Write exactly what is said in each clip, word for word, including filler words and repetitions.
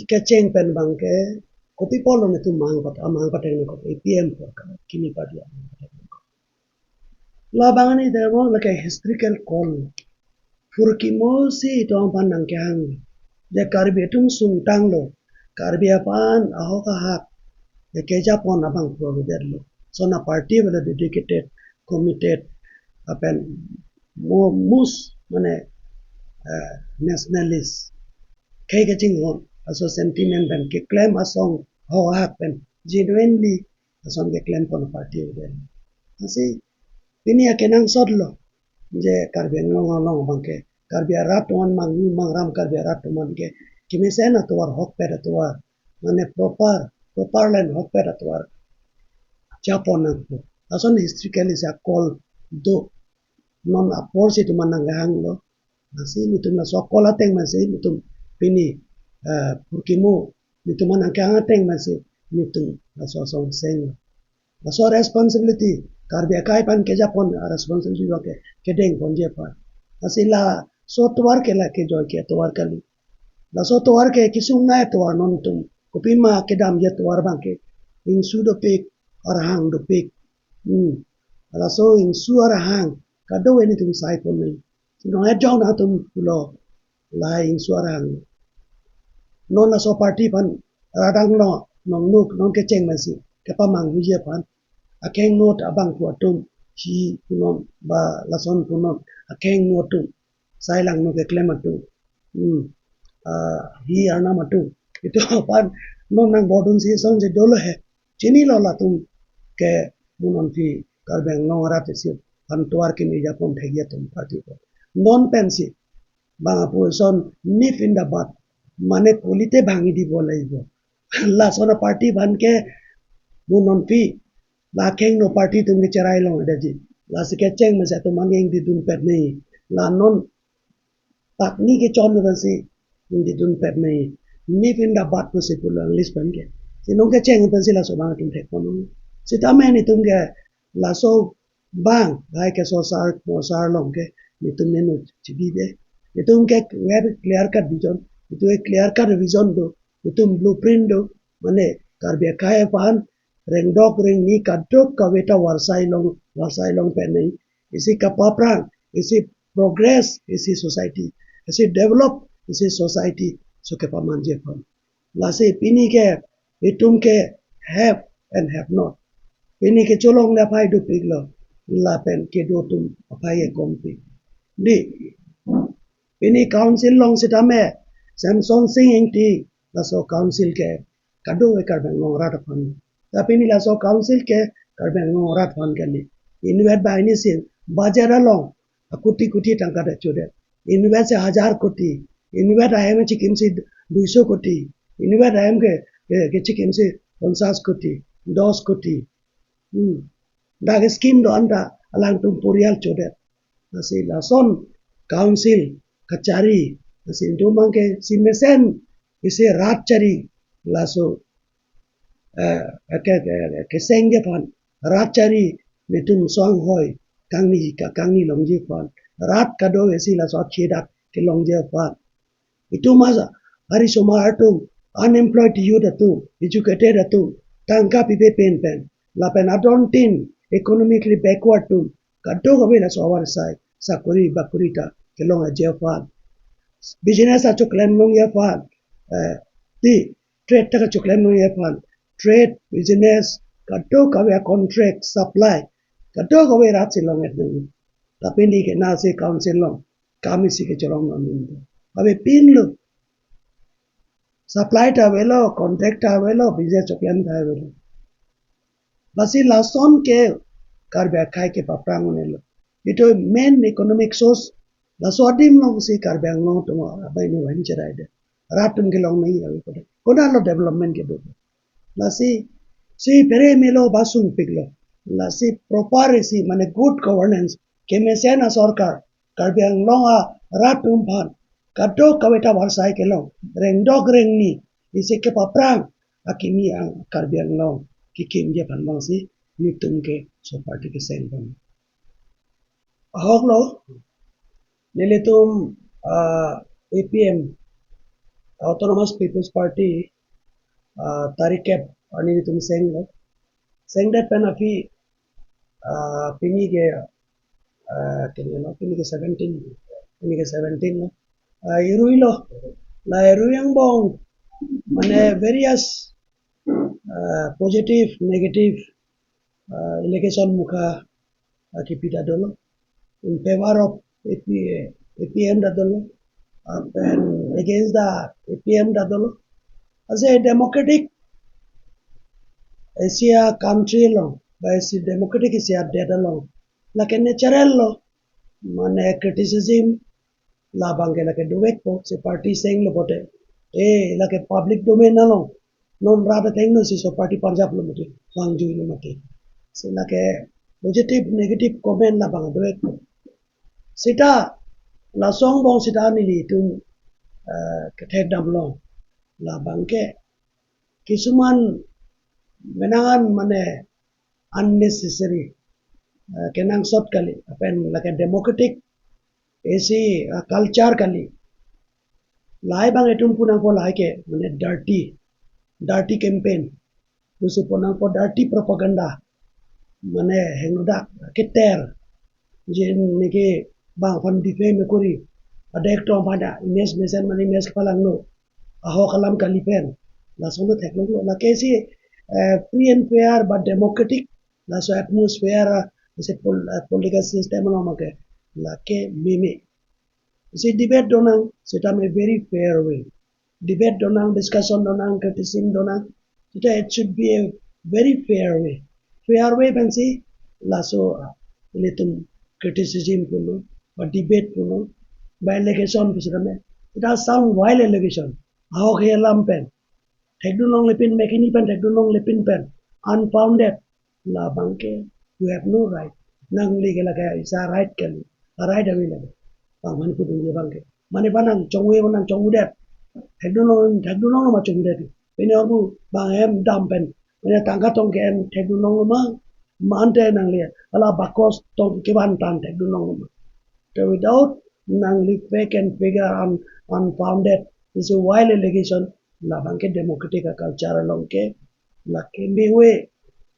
kecheng pen abang ke kopi apotlo netum amang pat amang pateng nangkok, A P M apor ka kimi party amang pateng nangkok. Labang ani dermo lake historical call. Phurkimo si itum aphan nangkehang. Je Karbi atum sungtanglo. Karbi aphan ahok ahak. Je kejapon abang provided-lo. Lason aparty pen le dedicated, committed, lapen mo-, most mane, eh, nationalist. Khei kachinghon, laso sentiment pen keklem asong ahok ahak pen genuinely lason keklempon aparty pen. Lasi pini akenangsotlo. Je Karbi Anglong along abang ke, Karbi arat atum aphan, mang mangram Karbi arat atum aphan ke kemesen atovar, ahokpet atovar, mane proper, proper land ahokpet atovar japon nangpo. Lason historically si a-call do. Non apor si itum aphan nangkehanglo. Lasi netum laso a-call ateng pensi netum pini, eh, phurkimo, netum aphan nangkehang ateng pensi netum laso asong seng. Laso responsibility, Karbi akai aphan kejapon a-responsibility abang ke kedengponji aphan. Lasi laso atovar ke lake joike atovar kali. Laso atovar ke kesung nai atovar nontum. Kopima kedamji atovar abang ke ingsu dopik, arhang dopik. Hmm. Laso ingsu arhang kadokave netum saipon nai. Nong ejong nangtum pulo, lahai ingsu arhang. Non laso aparty aphan radang lo, nong nuk, nong kecheng pensi kepamanghuji aphan. Akheng not abangphu atum, hi punon, ba lason punon, akheng not atum, sai langno keklem atum. Hmm. Ah, hi arnam atum. Itum aphan non nang bordun si song si dolo he. Chinilo latum ke mo non aphi Karbi Anglong arat isi aphan tovar kimi japon thekji atum party ko. Non pensi bang apu son nip in the bud. Mane kolite bhangidi bolai bo. Lason aparty aphan ke mo non aphi la akheng no party atum ke cherai longledet ji. Lasi kecheng pensi atum angdidunpet nai. La non pakni kechon pensi angdidunpet nai. Nip in the bud pusi pulo English pen ke. Si nong kecheng pensi laso abang atum thekpon. Sitame netum ke laso abang, lahai keso asar, mo asar along ke netum nenu chibibe. Netum ke we have a clear cut vision. Netum ke clear cut vision do. Netum blueprint do. Mane Karbi akai aphan rengdok rengni kadokave ta varsai long, varsai long pen nai. Isi kapaprang, isi progress, isi society, isi develop, isi society, so kepamanji aphan. Lasi pini ke, itum ke have and have not. Pini kecholongle aphai dopiklo, lapen kedo atum aphai ke kompik. Di, pini council along sitame, Semson Sing Ingti, laso council ke kadokave Karbi Anglong arat aphan. Tapi pini laso council ke Karbi Anglong arat aphan kali. Inutvet banghini si budget along, a koti koti tangka ta chodet. Inutvet si hajar koti. Inutvet ahem chikimsi duiso koti. Inutvet ahem ke, ke, kechikimsi ponchas koti, dos koti. Hmm. Dak scheme do-an ta alangtum porial chodet. Lasi lason council kachari. Lasi itum abang ke si mesen isi rat chari. Laso, eh, ke, ke, ke, kesengji aphan. Rat chari netum so-anghoi kangni ka kangni longji aphan. Rat kadokave si laso akhei dak kelongji aphan. Itum asa, arisomar atum, unemployed youth atum, educated atum, tangka pipe pen pen, lapen adon tin, economically backward atum, kadokave laso avarsai, sakori bakori ta kelongji aphan. Business achoklem longji aphan, eh, ti, trade ta kachoklem longji aphan, trade, business, kadokave contract, supply, kadokave rat si longdet nang. Tapi pini ke nasi council along, kami si kecholong nang. Kami pinlo. Supply ta avelo, contract ta avelo, business choklem ta avelo. Lasi lason ke Karbi akhei kepaprang un-elo. Itum main economic source, laso adim along si Karbi Anglong atum abai ni wahini cherai det. Rat atum kelong nai ave kodak. Konatlo development kedo. Lasi, si phere melo ba sungpiklo. Lasi proper isi mane good governance, kemesen asorkar, Karbi Anglong arat atum aphan kadokave ta varsai kelong, rengdok rengni, isi kepaprang akimi ang Karbi Anglong kekimji aphan abang si netum ke so party kesengpon. Ahoklo, nelitum, ah, A P M Autonomous People's Party, ah, tarik kep arni ilitum senglo. Sengdet pen aphi, ah, pini ke, ah, kini lo, pini ke seventeen, pini ke seventeen lo. Ah, irui lo, la irui angbong, mane various, ah, positive, negative, ah, allegation mukha, ah, kipi ta dolo. In favor of A P, A P M ta dolo. Ah, and against the A P M ta dolo. As a democratic Asia country along, ba Asia, democratic Asia det along, lake natural lo, mane criticism labang ke lake dovekpo, si party senglo pote. Eh, lake public domain along. Non rat ateng no si so party Punjab lo mati, bang jui lo mati. Si lake positive, negative comment labang dovekpo. Seta, laso angbong seta nelitum, eh, kethek damlo. Labang ke, kisuman menangan mane unnecessary, eh, kenangsot kali, lapen lake democratic isi, eh, culture kali. Lahai abang itum punangpo lahai ke, mane dirty, dirty campaign. Pusi punangpo dirty propaganda. Mane henodak keter. Je neke bang aphan defame kori. Adek tong pada image mesen mane image kepalangno. Ahok alam kali pen. Lason theklonglo. Lake si, eh, free and fair but democratic. Laso atmosphere, ah, isi pol-, eh, political system along make. Lake meme. Isi debate donang, seta me very fair way. Debate donang, discussion donang, criticism donang. Seta it should be a very fair way. Fair way pensi, laso, ah, ilitum criticism punon, ba debate punon, ba allegation pu seta me. Seta sound vile allegation. Ahok he alam pen. Thekdun longle pin, mekini pen, thekdun longle pin pen. Unfounded. Labang ke, you have no right. Nangli ke lake isa right kali. A right ave lake. Bang mane pudun ye bang ke. Mane pa nangchongve, nangchongvedet. Thekdun long, thekdun long ma chongvedet. Pini orbu bang hem dam pen. Mane tangka tong ke hem thekdun long ma. Mante nangli. Ala bakos tong kevan tan thekdun long ma. So without nangli fake and figure un-, unfounded. This is wild allegation. Labang ke democratic a culture along ke. Lake meme,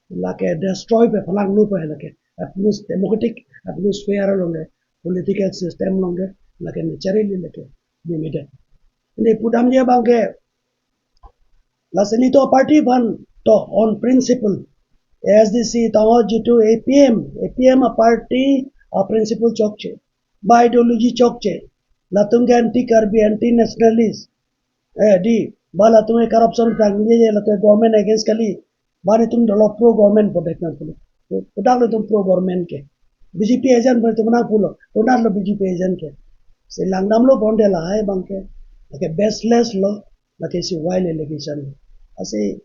lake destroy pe palangno pe lake. Atmos-, democratic atmosphere along ke, political system along ke, lake naturally lake meme det. Neli pudamji abang ke, lasi nelitum party aphan to on principle. A S D C tangho jitu A P M, A P M a party a principle chokche. Ba ideology chokche. Latum ke anti Karbi, anti nationalist. Eh, dei, ba latum ke corruption tangje, latum government against kali. Ba nelitum dolo pro government pu det nangpulo. Pu-, pudak latum pro government ke. B J P agent pu nelitum nangpulo. Pudak lo B J P agent ke. Si langdamlo bonde lahai abang ke. Lake baseless lo, lake si wild allegation. Lasi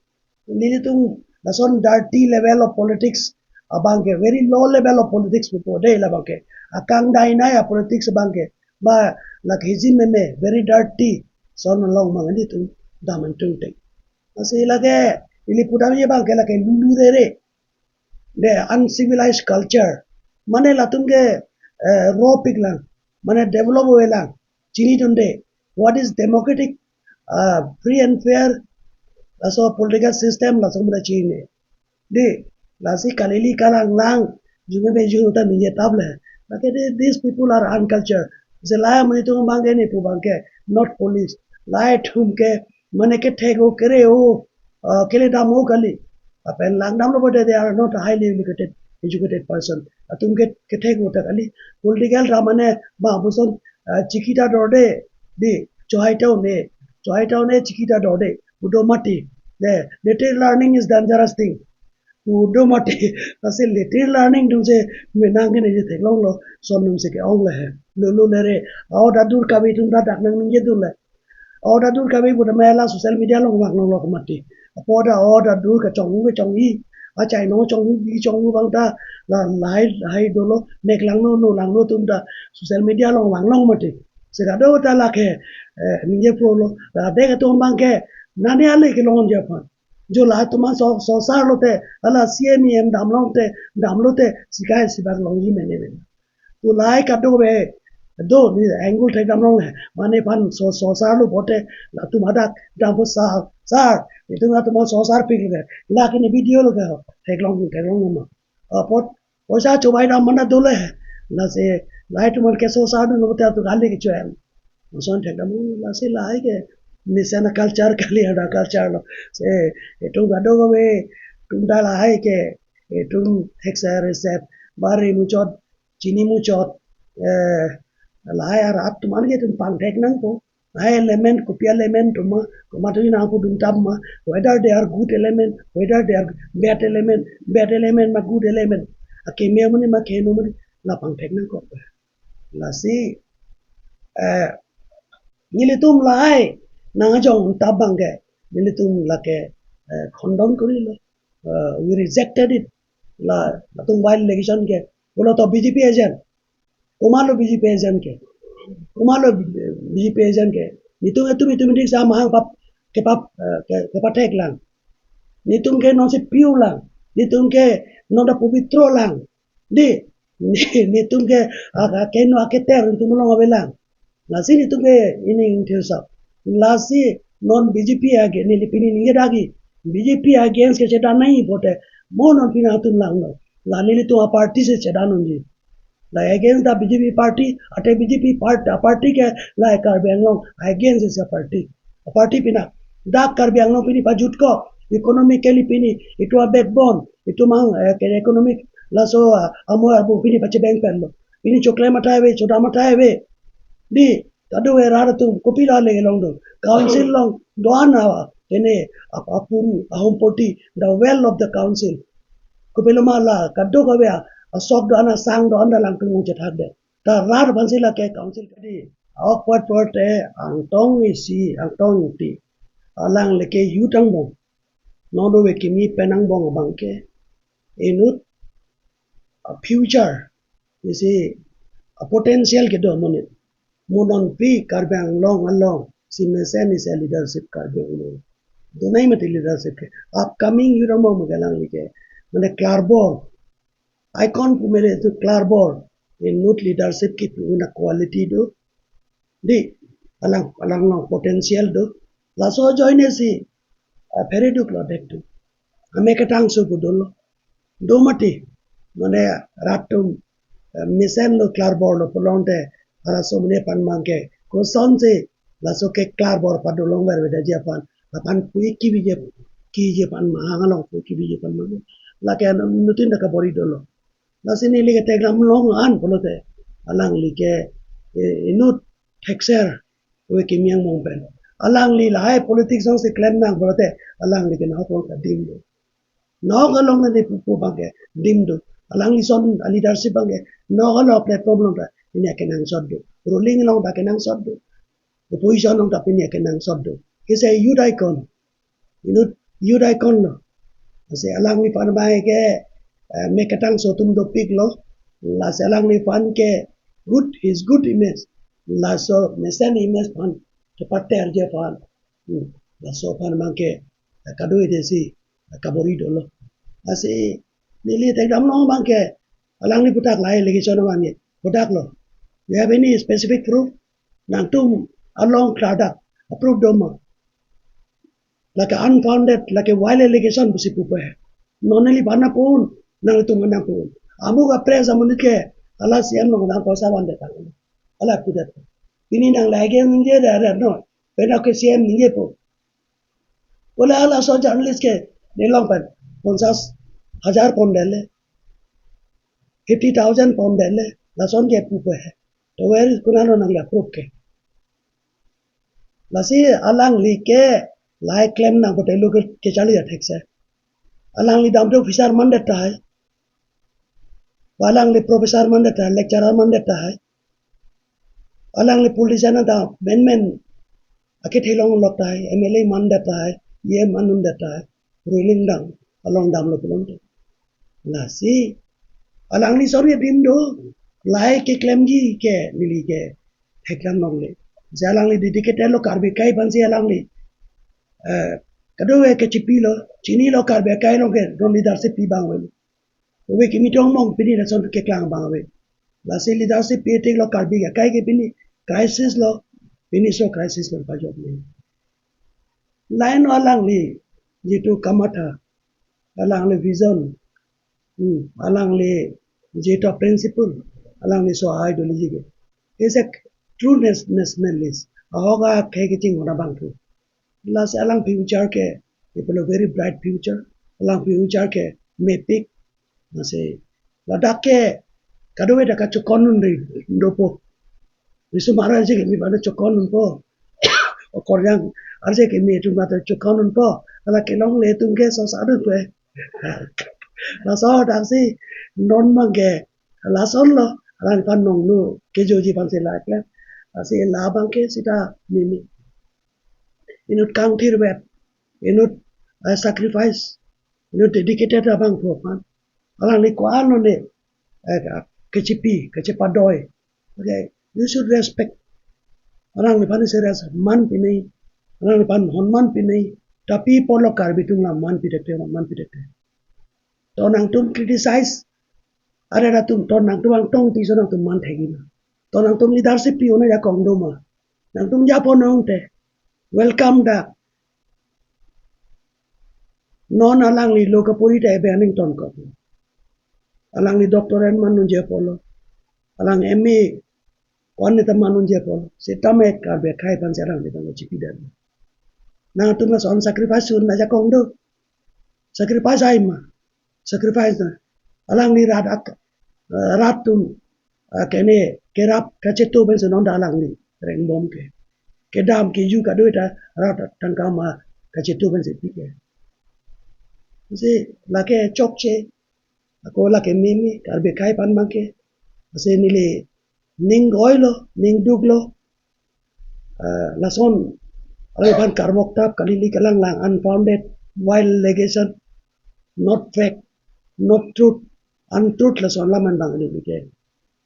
nelitum lason dirty level of politics abang ke, very low level of politics pupo dei labang ke. Akangdainai a politics abang ke. Ba lake hiji meme, very dirty. Son along abang nelitum dam an tungteng. Lasi lake, ili pudamji abang ke lake lulu rere. The uncivilized culture. Mane latum ke, eh, ropik lang. Mane develop ave lang. Chinidunde. What is democratic, uh, free and fair, laso political system, laso mane chinine. Dei, lasi kalili kalanglang, jume be jun ta minye table. Lake de, these people are uncultured. Lasi lahai amonit atum abang ke neli pu abang ke, not polished. Lahai atum ke, mane kethek-o, kere-o, uh, keledam-o kali. Lapen langdamlo pote they are not a highly educated, educated person. Latum ke, kethek-o ta kali. Political ta mane ba puson, uh, chiki ta dorde, dei, chohai ta un-e, chohai ta un-e chiki ta dorde, pu do mati. Dei, little learning is dangerous thing. Pu do mati, lasi little learning atum si menang ke neli theklonglo, son atum si ke-ong le he. Lulu rere, a-order dur kave atum ta dak nangningjedun le. A-order dur kave pu ta mela social media along vang longlo mati. Apot a-order dur kachonghu kachonghi, achainong chonghu, bi chonghu abang ta, la lahai lahai dolo, nek langno, no langno atum ta social media along vang long mati. Si kadokave ta lake, eh, ningje pulo, la dek atum abang ke, nane ale kelongji aphan. Jo la atum an so, sosar lote, ala C M E M dam longte, dam lote, sikai sibak longji mene mene. Pu lahai kadokave, Do, ne angle thekdam longle. Mane phan so, sosar lo pote, latum hadak dampo sar, sar. Itum latum sosarpik le. Lake ne video lo ke. Theklong, theklong ma. Apot, poisa chobai dam mana dole. Lasi, lahai atum ke sosar dun pote tu kali ke chuan. Lason thekdam longle, lasi lahai ke. Mesen culture kali, ada culture lo. Se, itum kadokave, itum ta lahai ke. Itum thekser resep, bari muchot, chini muchot, eh, lahai arat atum an ke itum pangthek nangpo. Lahai element, kopi element atum ma, komat atum nangpo dun tam ma, whether they are good element, whether they are bad element, bad element ma good element. Akeme amonit ma keheno amonit, la pangthek nangkok. Lasi, eh, nelitum lahai, nang ajong tabang ke, nelitum lake, eh, condemn korilo. Uh, we rejected it. La, latum while election ke, bolo to B J P agent. Komatlo B J P agent ke. Komatlo B J P agent ke. Netum, netum, netum dik sa mahang pap, kepap, uh, ke, kepathek lang. Netum ke nonsi piu lang. Netum ke nonta pabitro lang. Di, netum ke, aka, keno aketer, netum along ave lang. Lasi netum ke ining thirsak. Lasi non B J P age, neli pini ningje dagi. B J P against ke chedan nai pote. Mo non pini atum langno. La nelitum aparty si chedan unji. La against the B J P party, ate B J P part-, party ke la Karbi Anglong against is a party. Aparty pina. Dak Karbi Anglong pini pajutkok. Economically pini. Itum a-backbone. Itum mang, eh, ke economic. Laso, ah, amo arbo pini pachebeng pen lo. Pini choklem athai ave, chodam athai ave. Di, kadokave rat atum, kopilo le longdun. Council along, do-an awa, kene, ap-, apuru, ahompoti, the wealth of the council. Kopilo ma la, kadokave, asok do-an, asang do-an, da langtung mung chethak de. Ta rat aphansi lake council kadi. Awkward word te, Angtong isi, Angtong Ingti. Alangli ke youth angbong. Non do ove kimi pen angbong abang ke. Inut, a future. Isi, a potential kedo amonit. Mo non pi Karbi Anglong along. Si mesen isi leadership Karbi Anglong. Donai mati leadership ke. Upcoming youth angbong ma ke alangli ke. Mane klarbor. Icon pu mele tu klarbor. Inut leadership kipu na quality do. Di, alang, alang long potential do. Laso ajoine si, ah, phereduk lo dek tu. Ame ketang so pu dolo. Do mati. Mane rat atum, eh, mesen lo klarbor lo pulote. Halaso amonit aphan abang ke. Kosonsi, laso ke klarbor padolong ver vedaji aphan. Aphan pui kiviji, kiviji aphan mahang along pui kiviji aphan mahang. Lake an nutin da kabor-i dolo. Lasi neli ke thekdam long an pulote. Alangli ke, eh, inut thekser ove kimi angbong pen. Alangli lahai politics alongsi klem nang pulote. Alangli ke nahok along ta dim do. Nahok along neli pupo abang ke dim do. Alangli ason a leadership abang ke nahok along platform along ta pini akenangsot do. Ruling along ta kenangsot do. Opposition along ta pini akenangsot do. He's a youth icon. Inut youth icon lo. Lasi alangliphan abang ke, eh, mek ketang so atum dopik lo. Lasi alangliphan ke good, his good image. Laso mesen image aphan kepaterji aphan. Hmm. Laso aphan abang ke, eh, kadokave si, eh, kabor-i dolo. Lasi neli thekdam long abang ke, alangli puthak lahai allegation abang ke puthak lo. You have any specific proof? Nangtum along klardak, a proof do ma? Lake unfounded, lake wild allegation pusi pupo he. Non neliphan nangpon, nangtum nangpon. Amo ka press amonit ke, hala C M along nang poisa vandet tang. Hala pudet. Pini nang lake ningje da da no. Pen ke C M ningjepo. Bole halaso journalist ke, ne along pen, ponchas hajar pondetlo. Fifty thousand pondetlo. Lason ke pupo he. To where is, konatlo nangli a proof ke? Lasi alangli ke lahai klem nang pote lo ke, kecharli athek se. Alangli damde officer mandet tahai. Ba alangli professor mandet tahai, lecturer mandet tahai. Alangli politician ta menmen akethe long lok tahai, M L A mandet tahai, E M man undet tahai. Ruling dang, along damlo pulote. Lasi, alangli sorry dim do, lahai keklemji ke, neli ke, thekdam longle. Je alangli dedicated lo Karbi akai aphansi alangli. Eh, kadokave kechipilo, chinilo Karbi akai along ke, non leadership pi abang ave. Ove kimi tong mong pini lason keklang abang ave. Lasi leadership pi tik lo Karbi akai ke pini crisis lo, pini so crisis lo pajok ni. Lain alangli jitu kamatha, alangli vision, hmm, alangli jitu principle, alangli so ideology ke. Is a true nas-, nationalist. Ahok akhei kecheng hona bangphu. Lasi alang future ke, people a very bright future. Alang future ke mepik. Lasi ladak ke kadokave ta kachokon un ri dopo. Riso mara je ke mi bana chokon unpo. Okoryang arje ke mi atum bana chokon unpo. Ala kelongle atum ke so sadun pe. Laso daksi non abangke lason lo, alangphan nongnu kejoji aphansi la klem. Lasi labangke sita mimi. Inut kangthir vet, inut, eh, sacrifice, inut dedicated abangphu aphan. Alangli ko-an lone, eh, kechipi, kechepadoi. Okay, you should respect. Alangliphan isi res-, man pinei, alangliphan honman pinei. Tapi apotlo Karbi atum la man pidet te, man pidet te. To nangtum criticize, ada atum, to nangtum angtong piso nangtum man thekji ma. To nangtum leadership pi-un ajakong do ma. Nangtum japon nang te. Welcome dak. Non alangli lo kapuri ta ebe aning tonkok. Alangli doctorate man unji apotlo. Alang M A ko-an ta man unji apotlo. Sitame Karbi akhei aphan si alangli tanglo chipi dan. Nangtum lason sacrifice un ajakong do. Sacrifice ai ma. Sacrifice na. Alangli rat ak-, eh, rat atum, eh, kene kerap kachetu pensi non da alangli rengbom ke. Kedam keju kadokave ta rat tangka ma kachetu pensi pi ke. Si lake chokche, ako lake mimi, Karbi akhei aphan abangke. Si neli ning oilo, ning duklo. Eh, lason, alangphan karmok tap kali, ili kalanglang unfounded, wild allegation, not fact, not truth, untruth, lason laman abang ili ke.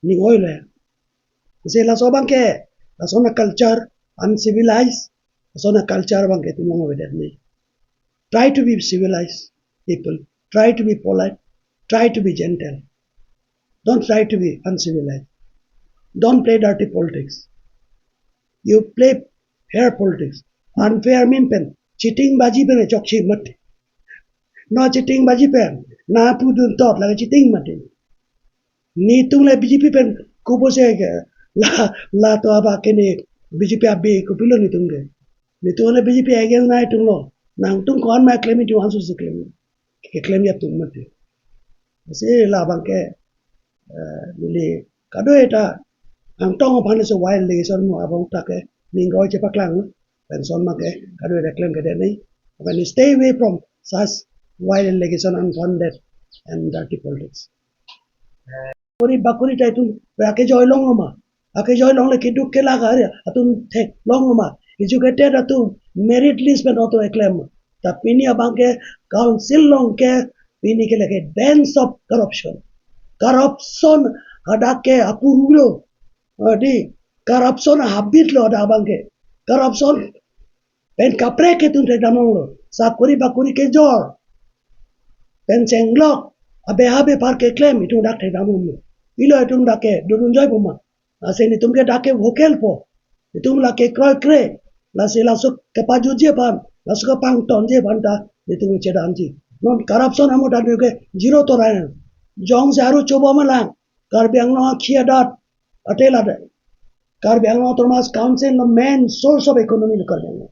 Ning oilo. Si laso abangke, lason a culture, uncivilized, lason a culture abangke itum long avedet ni. Try to be civilized, people. Try to be polite. Try to be gentle. Don't try to be uncivilized. Don't play dirty politics. You play fair politics. Unfair amen pen, cheating baji pen chokche mati. No cheating baji pen, na pudun tot lake cheating mati. Netum le B J P pen kopo si ke, la, la to aba kene B J P abe kopilo netum ke. Netum le B J P against nangtum lo. Nangtum ko-an ma claim, itum ansu si claim. Ke claim ya tum mati. Si labangke, eh, neli kadokave ta angtong aphan si wild allegation mo abang ta ke ning oi chepaklang. Penson abangke kadokave ta claim kedet ni. When you stay away from such wild allegation, unfounded and dirty politics. Kori bakori ta itum, ake joy longlo ma. Ake joy longle keduk kelak hari atum theklonglo ma. Educated atum merit list pen oto eklem ma. Ta pini abangke council along ke pini ke lake dens of corruption. Corruption hadak ke apuru lo. Adi, corruption habit lo hadak abangke. Corruption pen kaprek ke itum thekdam longlo. Sakori bakori kejor. Pen chenglok. Abe habe par keklem itum dak thekdam longlo. Ilo itum dak ke dodun joipo ma. Lasi netum ke dak ke vocal po. Netum lake kroikre. Lasi laso kepajutji aphan, laso kepangtonji aphan ta netum chedamji. Non corruption amo dan ke zero tolerance. Jongsi aru chobo malang. Karbi Anglong akhei adat, ate lade. Karbi Anglong Autonomous Council lo main source of economy lo Karbi Anglong.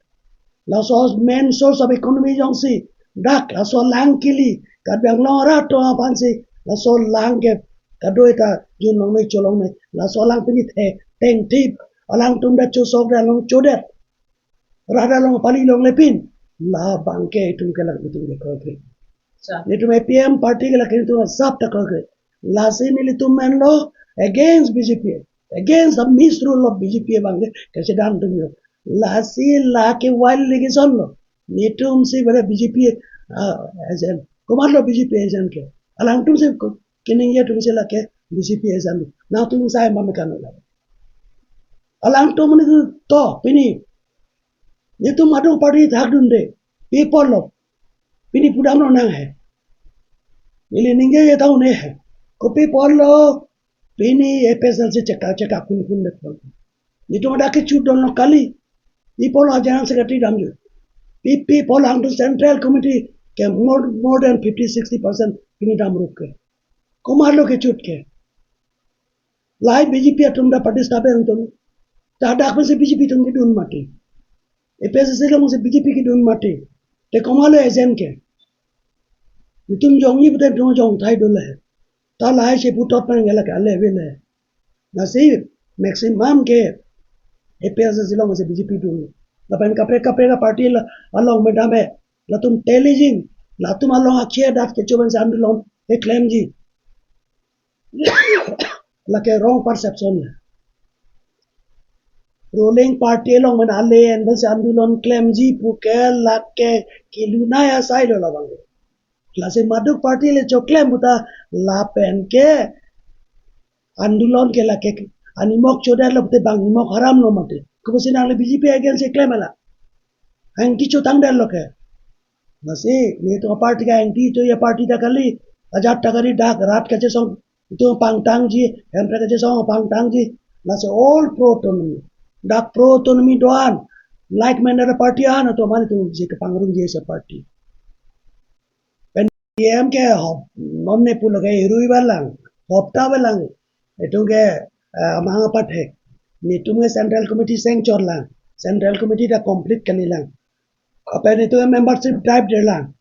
Laso main source of economy jongsi dak laso alang kili, Karbi Anglong arat atum aphansi laso alang ke kadokave ta jun longle cho longle, laso alang pini the tengthip, alangtum dak chosok dak along chodet. Rat along pali longle pin, labangke itum ke lake itum ke kroikre. Netum A P M party ke lake itum asap ta kroikre. Lasi nelitum menlo against B J P, against the misrule of B J P abangke kachedam atum yo. Lasi lake wild allegation lo. Netum si bada B J P, ah, agent. Komatlo B J P agent ke? Alangtum si ko-, keningje atum si lake B J P agent. Nangtum sai ma mekan lo. Alangtum ni to pini. Netum adung party thakdunde. Pi apotlo. Pini pudam lonang he. Neli ningje ye tahu ne he. Kopi apotlo. Pini A P H L C chekak chekak kun kun det pon. Netum hadak kechut dunlo kali. Pi apotlo General Secretary damjut? Pi pi apotlo angtu Central Committee ke more, more than fifty, sixty percent pini damrup ke? Komatlo kechut ke? Lahai B J P atum ta party staff atum. Ta hadak pensi B J P atum kedun mati. A P H L C alongsi B J P kedun mati. Te komatlo agent ke? Netum jongji pute netum jongthai dolo he. Ta lahai si puthot pen gela ke ale vele. Lasi maximum ke A P H L C alongsi B J P dun. Lapen kaprek kaprek aparty la along me dam he. Latum telegin, latum along akhia dat kecho pensi andolon keklemji. Lake wrong perception. Ruling party along men ale en pensi andolon klemji pu ke lake kelunai asai lo labang. Lasi maduk party le choklem puta lapen ke andolon ke lake animok chodetlo pute bang nimok haramlo mati. Kopusi nangli B J P against si klem la? Angti chotangdetlo ke. Lasi netum aparty ke angti cho ya party ta kali. Ajat ta kali, dak rat kachesong itum pangtangji, Hemprek kachesong pangtangji. Lasi all pro-autonomy, dak pro-autonomy do-an, like-minded party an atum an itum si kepangrumji isi party. Pen P M ke hop, non ne pulo ke irui balang, hopta balang. Itum ke, eh, amang apat he. Netum ke Central Committee seng chot lang. Central Committee ta complete kali lang. Lapen netum membership drive det lang.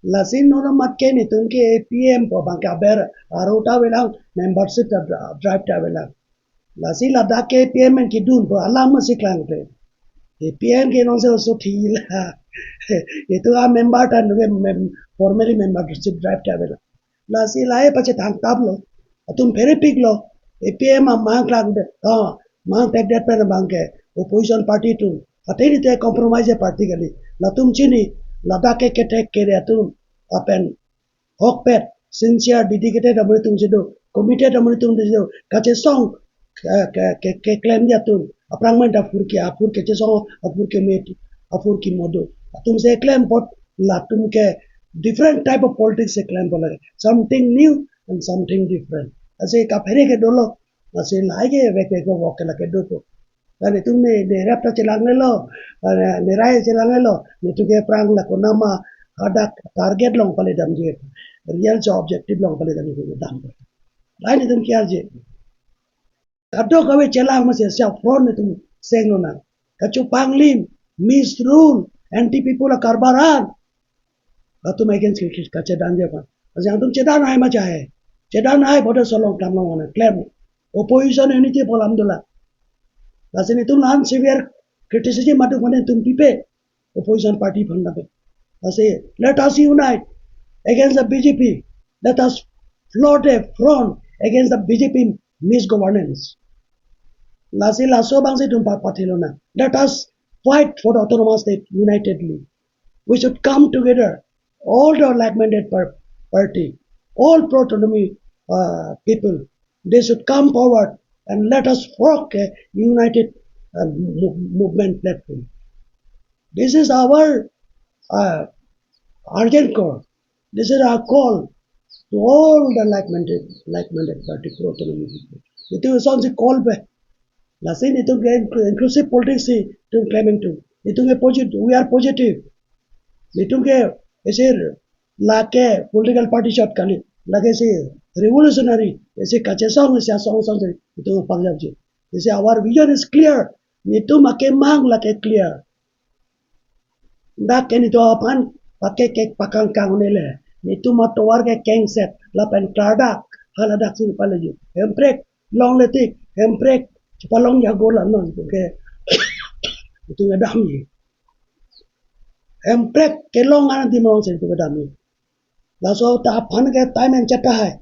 Lasi non mat ke netum ke A P M pu abang ke aber arota avelang, membership ta dra-, drive ta avelang. Lasi ladak ke A P M en kedun pu alam si klangkle. A P M ke non se oso thila. Itum a member ta nu ke mem-, formally membership drive ta avelang. Lasi lahai pachetang tap lo. Atum pherepik lo. A P M amang klangdet, ah, mang tekdet pen abang ke opposition party atum. Athe netum compromise party kali. Latum chini, ladak ke kethek kere atum. Lapen ahokpet, sincere, dedicated amonit atum si do, committed amonit atum si do, kachesong, ke, ke, ke, keklemji atum. Aphrang men ta aphurke, aphurke chesong, aphurke met, aphurke modo. Atum si klem apot, latum ke different type of politics si klem apot lake. Something new and something different. Lasi kaphere ke dolo, lasi lahai ke vek vek vok ke lake dopo. Lapen netum ne, ne rap ta chelanglelo, ne, ne rai chelanglelo, netum ke aphrang la konama hadak target along pale damji, real jo objective along pale damji dam. Lahai netum kiarji. Kadokave chelang masi sia front netum seng lonang. Kachopanglim, misrule, anti people akarbar an. Latum against ke, ke, kachedanje aphan. Lasi angtum chedan hai ma chai. Chedan hai bodo solong tamlong ana klem. Opposition unity pu alam dolang. Lasi netum la-an severe criticism madu mane netum pipe. Opposition party aphan lape. Lasi let us unite against the B J P. Let us float a front against the B J P misgovernance. Lasi laso abang si netum pa-, pathi lonang. Let us fight for the autonomous state unitedly. We should come together, all the like-minded par-, party, all pro-autonomy, uh, people. They should come forward and let us forge a united, uh, mo-, movement platform. This is our, uh, urgent call. This is our call to all the like-minded, like-minded party, pro-autonomy people. Netum asonsi call pe. Lasi netum ke inclu-, inclusive politics si netum claiming to. Netum ke posit-, we are positive. Netum ke isi lake political party chot kali. Lake isi revolutionary, isi kachesong, isi asong asong si netum pangjapji. Isi our vision is clear. Netum akemang lake clear. Dak ke netum aphan pakek kek pakangkang un'e le. Netum atovar ke kengset lapen klardak haladak si paleji. Hemprek longle tik, Hemprek chepalong jago la non ke. Netum kedamji. Hemprek kelong an adim along si netum kedamji. Laso ta aphan ke time en cheta hai.